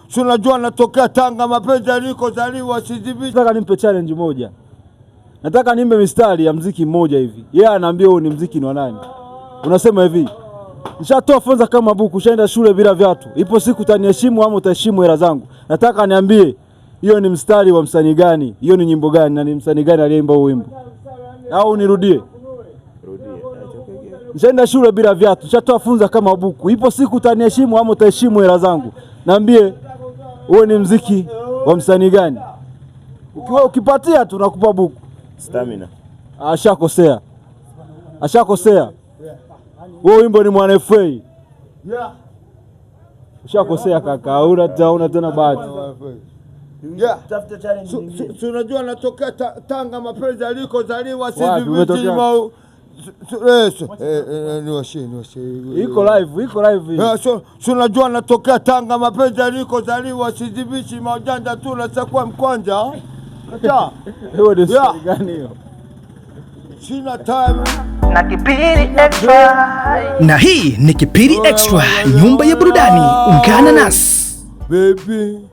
Si unajua natokea Tanga, mapenzi alikozaliwa sizibi. Nataka nimpe challenge moja. Nataka nimpe mistari ya mziki mmoja hivi. Yeye anaambia huu ni mziki ni wa nani? Unasema hivi. Nishatoa funza kama buku, ushaenda shule bila viatu. Ipo siku utaniheshimu ama utaheshimu hela zangu. Nataka niambie hiyo ni mstari wa msanii gani? Hiyo ni nyimbo gani na ni msanii gani aliyeimba huo wimbo? Au nirudie? Nishaenda shule bila viatu, nishatoa funza kama buku. Ipo siku utaniheshimu ama utaheshimu hela zangu. Niambie huo ni mziki wa msanii gani? Ukiwa ukipatia tu nakupa buku. Stamina. Ashakosea, ashakosea. Huo wimbo ni Mwana FA. Ushakosea kaka, hauna tena bahati. Yeah. Tafuta challenge nyingine. Si unajua natokea Tanga, mapenzi alikozaliwa Wapi, sizibichi. umetokea? Niwashie, niwashie. Iko live, iko live hii. Eh, so si unajua natokea Tanga, mapenzi alikozaliwa sizibichi, maujanja tu nasakua mkwanja. Acha. Hiyo ni story gani hiyo? Sina time. Na Kipiri Extra. Na hii ni Kipiri Extra, nyumba ya burudani. Ungana nasi. Baby.